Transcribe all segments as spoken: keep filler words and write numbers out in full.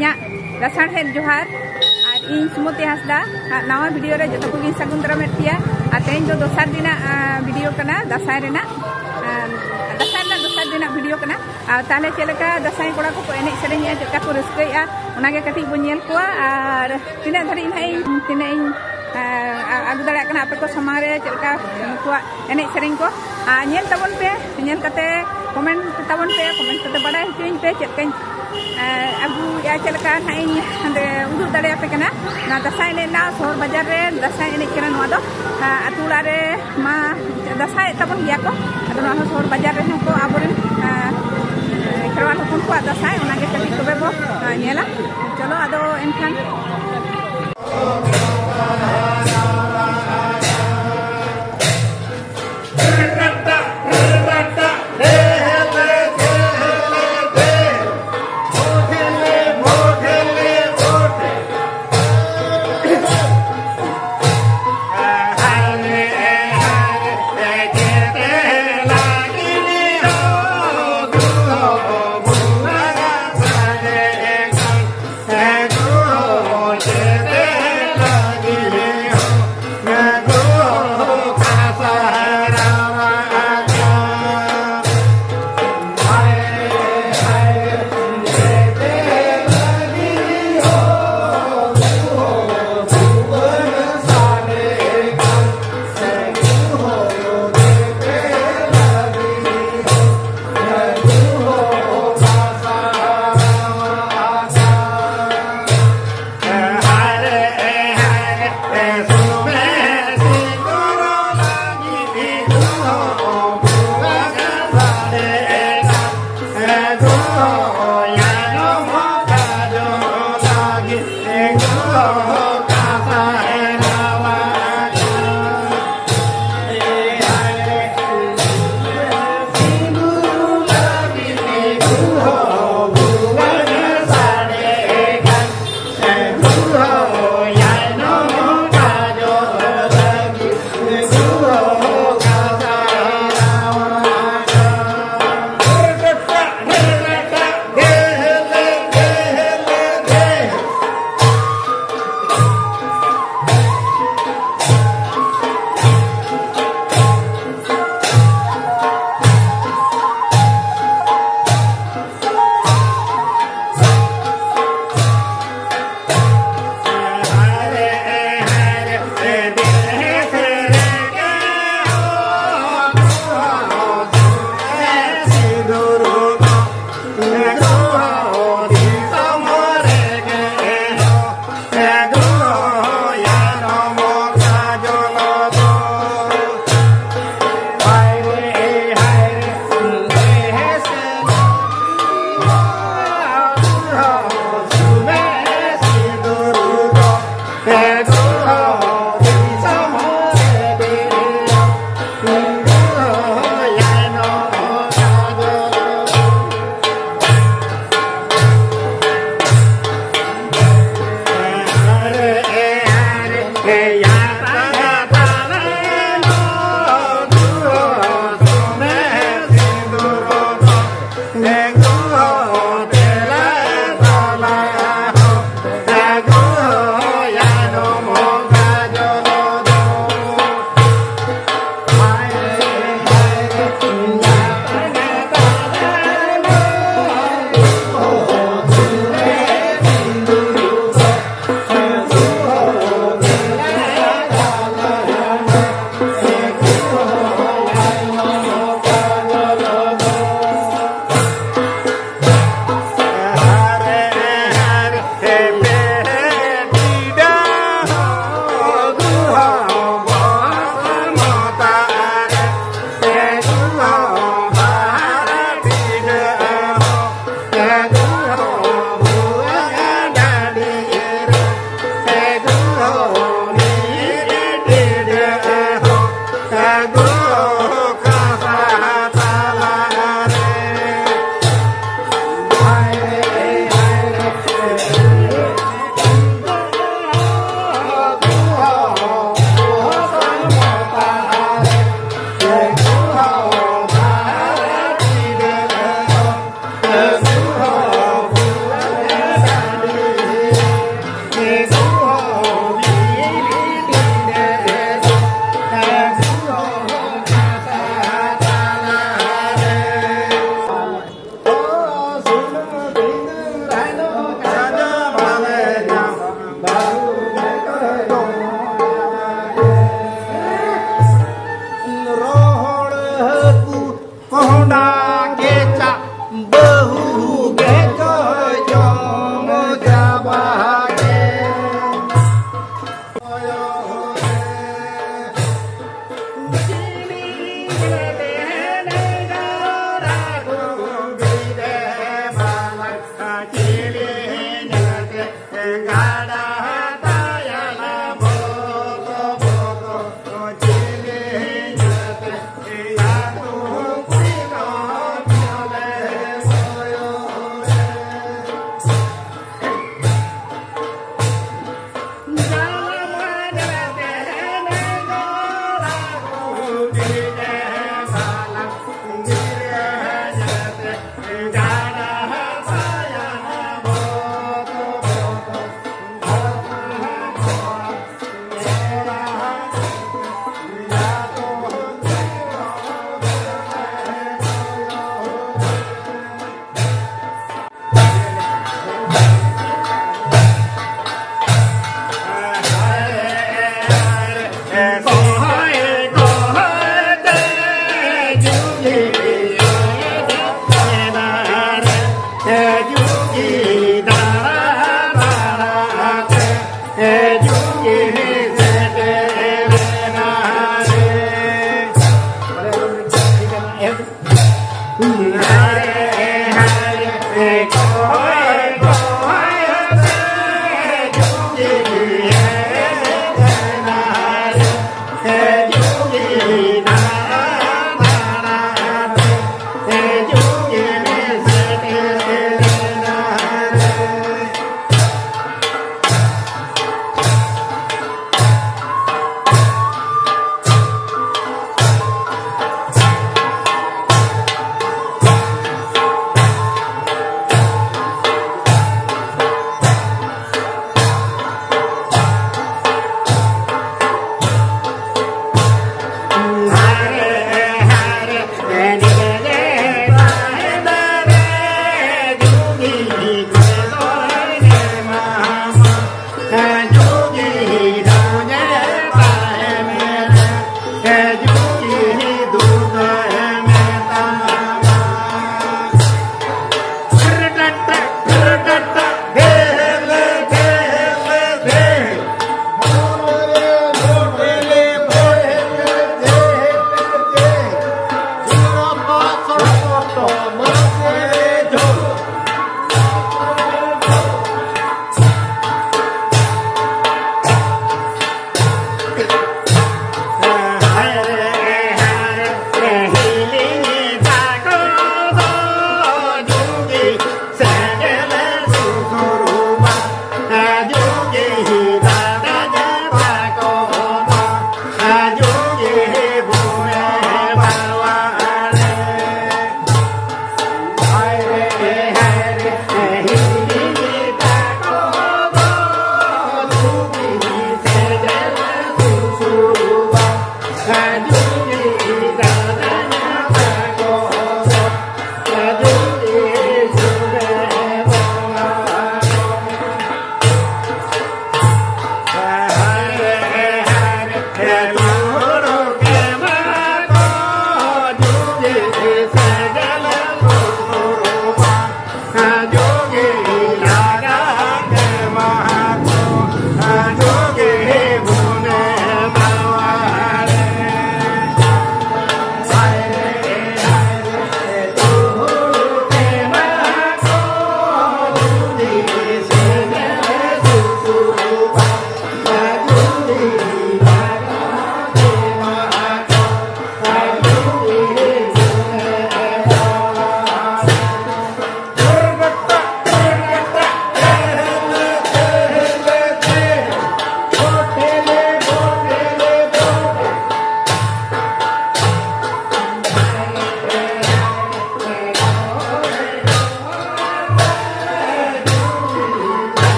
ᱤᱧᱟᱹᱜ ᱞᱟᱥᱟᱲᱦᱮᱫ ᱡᱚᱦᱟᱨ᱾ ᱟᱨ ᱤᱧ ᱥᱩᱢᱚᱛᱤ ᱦᱟᱸᱥᱫᱟ ᱟᱜ ᱱᱟᱣᱟ ᱵᱷᱤᱰᱤᱭᱳ ᱨᱮ ᱡᱚᱛᱚ ᱠᱚᱜᱮᱧ ᱥᱟᱹᱜᱩᱱ ᱫᱟᱨᱟᱢᱮᱫ ᱯᱮᱭᱟ᱾ ᱟᱨ ᱛᱮᱦᱮᱧ ᱫᱚ ᱫᱚᱥᱟᱨ ᱫᱤᱱᱟᱜ ᱟᱸ, ᱵᱷᱤᱰᱤᱭᱳ ᱠᱟᱱᱟ ᱫᱟᱸᱥᱟᱭ ᱨᱮᱱᱟᱜ᱾ ᱟᱸ, ᱫᱟᱸᱥᱟᱭ ᱨᱮᱱᱟᱜ ᱫᱚᱥᱟᱨ ᱫᱤᱱᱟᱜ ᱵᱷᱤᱰᱤᱭᱳ ᱠᱟᱱᱟ᱾ ᱟᱨ ᱛᱟᱦᱚᱞᱮ ᱪᱮᱫ ᱞᱮᱠᱟ ᱫᱟᱸᱥᱟᱭ ᱠᱚᱲᱟ ᱠᱚᱠᱚ ᱮᱱᱮᱡ ᱥᱮᱨᱮᱧᱮᱜᱼᱟ, ᱪᱮᱫ ᱞᱮᱠᱟ ᱠᱚ ᱨᱟᱹᱥᱠᱟᱹᱭᱮᱜᱼᱟ, ᱚᱱᱟᱜᱮ ᱠᱟᱹᱴᱤᱡ ᱵᱚᱱ ᱧᱮᱞ ᱠᱚᱣᱟ᱾ ᱟᱨ ᱛᱤᱱᱟᱹᱜ ᱫᱷᱟᱹᱨᱤᱡ ᱱᱟᱦᱟᱜ ᱤᱧ ᱛᱤᱱᱟᱹᱜ ᱤᱧ ᱟᱸ, ᱟ- ᱟᱹᱜᱩ ᱫᱟᱲᱮᱭᱟᱜ ᱠᱟᱱᱟ ᱟᱯᱮ ᱠᱚ ᱥᱟᱢᱟᱝ ᱨᱮ ᱪᱮᱫ ᱞᱮᱠᱟ ᱱᱩᱠᱩᱣᱟᱜ ᱮᱱᱮᱡ ᱥᱮᱨᱮᱧ ᱠᱚ᱾ ᱟᱨ ᱧᱮᱞ ᱛᱟᱵᱚᱱ ᱯᱮ, ᱧᱮᱞ ᱠᱟᱛᱮ ᱠᱚᱢᱮᱱᱴ ᱛᱟᱵᱚᱱ ᱯᱮ, ᱠᱚᱢᱮᱱᱴ ᱠᱟᱛᱮ ᱵᱟᱲᱟᱭ ᱦᱚᱪᱚᱧ ᱯᱮ ᱪᱮᱫ ᱞᱮᱠᱟᱧ ᱟᱸ, ᱟᱹᱜᱩᱭᱮᱫᱼᱟ, ᱪᱮᱫ ᱞᱮᱠᱟ ᱱᱟᱦᱟᱜ ᱤᱧ ᱦᱟᱸᱰᱮ ᱩᱫᱩᱜ ᱫᱟᱲᱮᱭᱟᱯᱮ ᱠᱟᱱᱟ᱾ ᱱᱚᱣᱟ ᱫᱟᱸᱥᱟᱭ ᱮᱱᱮᱡ ᱨᱮᱱᱟᱜ ᱥᱚᱦᱚᱨ ᱵᱟᱡᱟᱨ ᱨᱮ ᱫᱟᱸᱥᱟᱭ ᱮᱱᱮᱡ ᱠᱟᱱᱟ ᱱᱚᱣᱟ ᱫᱚ᱾ ᱟᱸ, ᱟᱹᱛᱩ ᱚᱲᱟᱜ ᱨᱮ ᱢᱟ ᱫᱟᱸᱥᱟᱭᱮᱫ ᱛᱟᱵᱚᱱ ᱜᱮᱭᱟ ᱠᱚ, ᱟᱫᱚ ᱱᱚᱣᱟ ᱦᱚᱸ ᱥᱚᱦᱚᱨ ᱵᱟᱡᱟᱨ ᱨᱮᱦᱚᱸ ᱠᱚ ᱟᱵᱚᱨᱮᱱ ᱟᱸ, ᱠᱷᱮᱨᱣᱟᱞ ᱦᱚᱯᱚᱱ ᱠᱚᱣᱟᱜ ᱫᱟᱸᱥᱟᱭ, ᱚᱱᱟᱜᱮ ᱠᱟᱹᱴᱤᱡ ᱛᱚᱵᱮ ᱵᱚ ᱟᱸ, ᱧᱮᱞᱟ᱾ ᱪᱚᱞᱚ ᱟᱫᱚ ᱮᱱᱠᱷᱟᱱ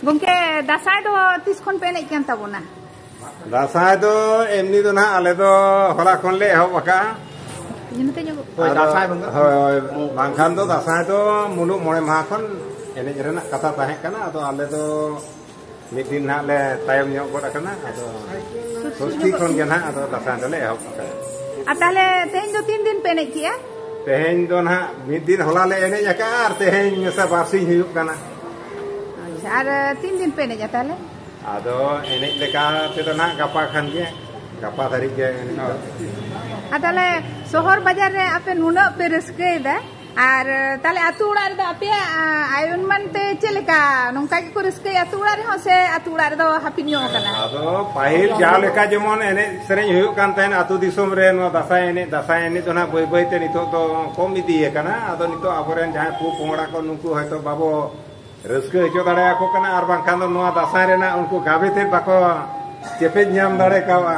ᱜᱚᱢᱠᱮ, ᱫᱟᱸᱥᱟᱭ ᱫᱚ ᱛᱤᱥ ᱠᱷᱚᱱ ᱯᱮ ᱮᱱᱮᱡ ᱠᱟᱱ ᱛᱟᱵᱚᱱᱟ? ᱫᱟᱸᱥᱟᱭ ᱫᱚ ᱮᱢᱱᱤ ᱫᱚ ᱱᱟᱦᱟᱜ ᱟᱞᱮ ᱫᱚ ᱦᱚᱞᱟ ᱠᱷᱚᱱ ᱞᱮ ᱮᱦᱚᱵ ᱟᱠᱟᱜᱼᱟ᱾ ᱤᱱᱟᱹ ᱛᱮ ᱧᱚᱜᱚᱜ ᱦᱳᱭ, ᱟᱫᱚ, ᱫᱟᱸᱥᱟᱭ ᱵᱚᱸᱜᱟ᱾ ᱦᱳᱭ, ᱦᱳᱭ, ᱵᱟᱝᱠᱷᱟᱱ ᱫᱚ ᱫᱟᱸᱥᱟᱭ ᱫᱚ ᱢᱩᱞᱩᱜ ᱢᱚᱬᱮ ᱢᱟᱦᱟ ᱠᱷᱚᱱ ᱮᱱᱮᱡ ᱨᱮᱱᱟᱜ ᱠᱟᱛᱷᱟ ᱛᱟᱦᱮᱸ ᱠᱟᱱᱟ, ᱟᱫᱚ ᱟᱞᱮ ᱫᱚ ᱢᱤᱫ ᱫᱤᱱ ᱱᱟᱦᱟᱜ ᱞᱮ ᱛᱟᱭᱚᱢ ᱧᱚᱜ ᱜᱚᱫ ᱟᱠᱟᱱᱟ᱾ ᱟᱫᱚ ᱥᱚᱥᱴᱤ ᱠᱷᱚᱱ ᱜᱮ ᱱᱟᱦᱟᱜ ᱟᱫᱚ ᱫᱟᱸᱥᱟᱭ ᱫᱚᱞᱮ ᱮᱦᱚᱵ ᱟᱠᱟᱫᱟ᱾ ᱟᱨ ᱛᱟᱦᱞᱮ ᱛᱮᱦᱮᱧ ᱫᱚ ᱛᱤᱱ ᱫᱤᱱ ᱯᱮ ᱮᱱᱮᱡ ᱠᱮᱜᱼᱟ? ᱛᱮᱦᱮᱧ ᱫᱚ ᱱᱟᱦᱟᱜ ᱢᱤᱫ ᱫᱤᱱ ᱦᱚᱞᱟ ᱞᱮ ᱮᱱᱮᱡ ᱟᱠᱟᱫᱼᱟ ᱟᱨ ᱛᱮᱦᱮᱧ ᱢᱮᱥᱟ ᱵᱟᱨᱥᱤᱧ ᱦᱩᱭᱩᱜ ᱠᱟᱱᱟ᱾ ᱟᱪᱪᱷᱟ, ᱟᱨ ᱛᱤᱱ ᱫᱤᱱ ᱯᱮ ᱮᱱᱮᱡᱼᱟ ᱛᱟᱦᱞᱮ? ᱟᱫᱚ ᱮᱱᱮᱡ ᱞᱮᱠᱟ ᱛᱮᱫᱚ ᱱᱟᱦᱟᱜ ᱜᱟᱯᱟ ᱠᱷᱟᱱ ᱜᱮ, ᱜᱟᱯᱟ ᱫᱷᱟᱹᱨᱤᱡ ᱜᱮ ᱮᱱᱮᱡ ᱫᱚ᱾ ᱟᱨ ᱛᱟᱦᱞᱮ ᱥᱚᱦᱚᱨ ᱵᱟᱡᱟᱨ ᱨᱮ ᱟᱯᱮ ᱱᱩᱱᱟᱹᱜ ᱯᱮ ᱨᱟᱹᱥᱠᱟᱹᱭᱮᱫᱟ, ᱟᱨ ᱛᱟᱦᱞᱮ ᱟᱹᱛᱩ ᱚᱲᱟᱜ ᱨᱮᱫᱚ ᱟᱯᱮᱭᱟᱜ, ᱟ, ᱟᱭᱳ ᱩᱱᱢᱟᱱ ᱛᱮ ᱪᱮᱫ ᱞᱮᱠᱟ? ᱱᱚᱝᱠᱟ ᱜᱮᱠᱚ ᱨᱟᱹᱥᱠᱟᱹᱭᱟ ᱟᱹᱛᱩ ᱚᱲᱟᱜ ᱨᱮᱦᱚᱸ, ᱥᱮ ᱟᱹᱛᱩ ᱚᱲᱟᱜ ᱨᱮᱫᱚ ᱦᱟᱹᱯᱤᱫ ᱧᱚᱜ ᱟᱠᱟᱱᱟ? ᱟᱫᱚ ᱯᱟᱹᱦᱤᱞ ᱡᱟᱦᱟᱸ ᱞᱮᱠᱟ ᱡᱮᱢᱚᱱ ᱮᱱᱮᱡ ᱥᱮᱨᱮᱧ ᱦᱩᱭᱩᱜ ᱠᱟᱱ ᱛᱟᱦᱮᱸᱱ ᱟᱹᱛᱩ ᱫᱤᱥᱚᱢ ᱨᱮ, ᱱᱚᱣᱟ ᱫᱟᱸᱥᱟᱭ ᱮᱱᱮᱡ, ᱫᱟᱸᱥᱟᱭ ᱮᱱᱮᱡ ᱫᱚ ᱱᱟᱦᱟᱜ ᱵᱟᱹᱭ ᱵᱟᱹᱭ ᱛᱮ ᱱᱤᱛᱚᱜ ᱫᱚ ᱠᱚᱢ ᱤᱫᱤ ᱟᱠᱟᱱᱟ᱾ ᱟᱫᱚ ᱱᱤᱛᱚᱜ ᱟᱵᱚᱨᱮᱱ ᱡᱟᱦᱟᱸᱭ ᱯᱚ ᱯᱚᱝᱲᱟ ᱠᱚ, ᱱᱩᱠᱩ ᱦᱚᱭᱛᱳ ᱵᱟᱵᱚ ᱨᱟᱹᱥᱠᱟᱹ ᱦᱚᱪᱚ ᱫᱟᱲᱮᱭᱟᱠᱚ ᱠᱟᱱᱟ, ᱟᱨ ᱵᱟᱝᱠᱷᱟᱱ ᱫᱚ ᱱᱚᱣᱟ ᱫᱟᱸᱥᱟᱭ ᱨᱮᱱᱟᱜ ᱩᱱᱠᱩ ᱜᱟᱵᱮ ᱛᱮᱫ ᱵᱟᱠᱚ ᱪᱮᱯᱮᱡ ᱧᱟᱢ ᱫᱟᱲᱮ ᱠᱟᱣᱟ᱾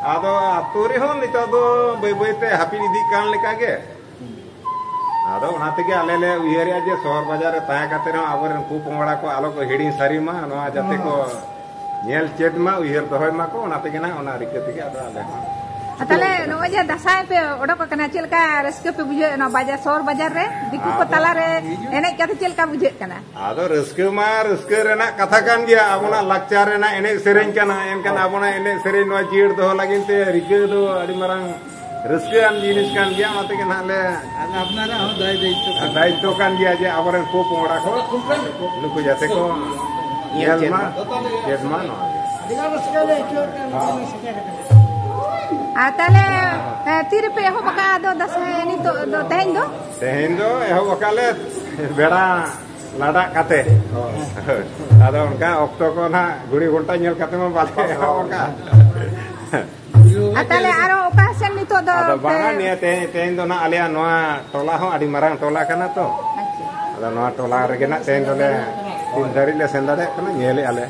ᱟᱫᱚ ᱟᱹᱛᱩ ᱨᱮᱦᱚᱸ ᱱᱤᱛᱚᱜ ᱫᱚ ᱵᱟᱹᱭ ᱵᱟᱹᱭ ᱛᱮ ᱦᱟᱹᱯᱤᱫ ᱤᱫᱤᱜ ᱠᱟᱱ ᱞᱮᱠᱟ ᱜᱮ᱾ ᱟᱫᱚ ᱚᱱᱟ ᱛᱮᱜᱮ ᱟᱞᱮ ᱞᱮ ᱩᱭᱦᱟᱹᱨᱮᱜᱼᱟ ᱡᱮ ᱥᱚᱦᱚᱨ ᱵᱟᱡᱟᱨ ᱨᱮ ᱛᱟᱦᱮᱸ ᱠᱟᱛᱮ ᱨᱮᱦᱚᱸ ᱟᱵᱚᱨᱮᱱ ᱯᱚ ᱯᱚᱝᱲᱟ ᱠᱚ ᱟᱞᱚ ᱠᱚ ᱦᱤᱲᱤᱧ ᱥᱟᱹᱨᱤ ᱢᱟ, ᱱᱚᱣᱟ ᱡᱟᱛᱮ ᱠᱚ ᱧᱮᱞ ᱪᱮᱫ ᱢᱟ, ᱩᱭᱦᱟᱹᱨ ᱫᱚᱦᱚᱭ ᱢᱟᱠᱚ, ᱚᱱᱟ ᱛᱮᱜᱮ ᱱᱟᱜ ᱚᱱᱟ ᱨᱤᱠᱟᱹ ᱛᱮᱜᱮ ᱟᱫᱚ ᱟᱞᱮ ᱦᱚᱸ᱾ ᱟᱨ ᱛᱟᱦᱞᱮ ᱱᱚᱜᱼᱚᱭ ᱡᱮ ᱫᱟᱸᱥᱟᱭ ᱯᱮ ᱚᱰᱚᱠ ᱟᱠᱟᱱᱟ, ᱪᱮᱫ ᱞᱮᱠᱟ ᱨᱟᱹᱥᱠᱟᱹ ᱯᱮ ᱵᱩᱡᱷᱟᱹᱣᱮᱫ ᱱᱚᱣᱟ ᱵᱟᱡᱟᱨ, ᱥᱚᱦᱚᱨ ᱵᱟᱡᱟᱨ ᱨᱮ ᱫᱤᱠᱩ ᱠᱚ ᱟᱫᱚ ᱛᱟᱞᱟᱨᱮ ᱮᱱᱮᱡ ᱠᱟᱛᱮ ᱪᱮᱫ ᱞᱮᱠᱟ ᱵᱩᱡᱷᱟᱹᱜ ᱠᱟᱱᱟ? ᱟᱫᱚ ᱨᱟᱹᱥᱠᱟᱹ ᱢᱟ ᱨᱟᱹᱥᱠᱟᱹ ᱨᱮᱱᱟᱜ ᱠᱟᱛᱷᱟ ᱠᱟᱱ ᱜᱮᱭᱟ, ᱟᱵᱚᱱᱟᱜ ᱞᱟᱠᱪᱟᱨ ᱨᱮᱱᱟᱜ ᱮᱱᱮᱡ ᱥᱮᱨᱮᱧ ᱠᱟᱱᱟ, ᱮᱱᱠᱷᱟᱱ ᱟᱵᱚᱱᱟᱜ ᱮᱱᱮᱡ ᱥᱮᱨᱮᱧ ᱱᱚᱣᱟ ᱡᱤᱭᱟᱹᱲ ᱫᱚᱦᱚ ᱞᱟᱹᱜᱤᱫ ᱛᱮ ᱨᱤᱠᱟᱹ ᱫᱚ ᱟᱹᱰᱤ ᱢᱟᱨᱟᱝ ᱨᱟᱹᱥᱠᱟᱹᱣᱟᱱ ᱡᱤᱱᱤᱥ ᱠᱟᱱ ᱜᱮᱭᱟ᱾ ᱚᱱᱟ ᱛᱮᱜᱮ ᱱᱟᱦᱟᱜ ᱞᱮ ᱟᱨ ᱟᱯᱱᱟᱨᱟᱜ ᱦᱚᱸ ᱫᱟᱭ ᱫᱟᱭᱤᱛᱛᱚ ᱠᱟᱱ ᱫᱟᱭᱤᱛᱛᱚ ᱠᱟᱱ ᱜᱮᱭᱟ ᱡᱮ ᱟᱵᱚᱨᱮᱱ ᱯᱚ ᱯᱚᱝᱲᱟ ᱠᱚ ᱱᱩᱠᱩ ᱡᱟᱛᱮ ᱠᱚ ᱧᱮᱞ ᱧᱮᱞ ᱢᱟ, ᱪᱮᱫ ᱢᱟ᱾ ᱪᱮᱫ ᱢᱟ ᱱᱚᱣᱟ ᱜᱮ᱾ ᱟᱹᱰᱤ ᱜᱟᱱ ᱨᱟᱹᱥᱠᱟᱹ ᱞᱮ ᱟᱹᱭᱠᱟᱹᱣᱮᱫ ᱠᱟᱱᱟ, ᱱᱚᱜᱼᱚᱭ ᱥᱮᱴᱮᱨ ᱟᱠᱟᱱᱟ᱾ ᱟᱨ ᱛᱟᱦᱞᱮ, ᱮ, ᱛᱤᱨᱮᱯᱮ ᱮᱦᱚᱵ ᱟᱠᱟᱫᱼᱟ ᱟᱫᱚ ᱫᱟᱸᱥᱟᱭ ᱱᱤᱛᱚᱜ ᱫᱚ, ᱛᱮᱦᱮᱧ ᱫᱚ? ᱛᱮᱦᱮᱧ ᱫᱚ ᱮᱦᱚᱵ ᱟᱠᱟᱫ ᱞᱮ ᱵᱮᱲᱟ ᱞᱟᱰᱟᱜ ᱠᱟᱛᱮ᱾ ᱟᱫᱚ ᱚᱱᱠᱟ ᱚᱠᱛᱚ ᱠᱚ ᱱᱟᱦᱟᱜ ᱜᱷᱩᱲᱤ ᱜᱷᱚᱱᱴᱟ ᱧᱮᱞ ᱠᱟᱛᱮ ᱢᱟ ᱵᱟᱞᱮ ᱮᱦᱚᱵ ᱟᱠᱟᱫ᱾ ᱟᱨ ᱛᱟᱦᱞᱮ ᱟᱨᱚ ᱚᱠᱟ ᱥᱮᱱ ᱱᱤᱛᱚᱜ ᱫᱚ ᱟᱫᱚ ᱯᱮ ᱵᱟᱝᱟ, ᱱᱤᱭᱟᱹ ᱛᱮᱦᱮᱧ, ᱛᱮᱦᱮᱧ ᱫᱚ ᱱᱟᱦᱟᱜ ᱟᱞᱮᱭᱟᱜ ᱱᱚᱣᱟ ᱴᱚᱞᱟ ᱦᱚᱸ ᱟᱹᱰᱤ ᱢᱟᱨᱟᱝ ᱴᱚᱞᱟ ᱠᱟᱱᱟ ᱛᱚ᱾ ᱟᱪᱪᱷᱟ᱾ ᱱᱚᱣᱟ ᱴᱚᱞᱟ ᱨᱮᱜᱮ ᱱᱟᱜ ᱛᱮᱦᱮᱧ ᱫᱚᱞᱮ ᱛᱤᱱ ᱫᱷᱟᱹᱨᱤᱡ ᱞᱮ ᱥᱮᱱ ᱫᱟᱲᱮᱭᱟᱜ ᱠᱟᱱᱟ, ᱧᱮᱞᱮᱜᱼᱟ ᱞᱮ᱾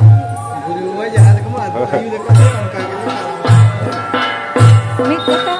ᱵᱩᱨᱩ ᱵᱚᱸᱜᱟ ᱡᱟᱦᱟᱸ ᱞᱮᱠᱟ ᱢᱟ ᱟᱹᱭᱩᱨ ᱟᱠᱟᱫ ᱞᱮ, ᱚᱱᱠᱟ ᱜᱮᱞᱮ ᱪᱟᱞᱟᱜᱼᱟ᱾ ᱢᱤᱫ ᱠᱟᱛᱷᱟ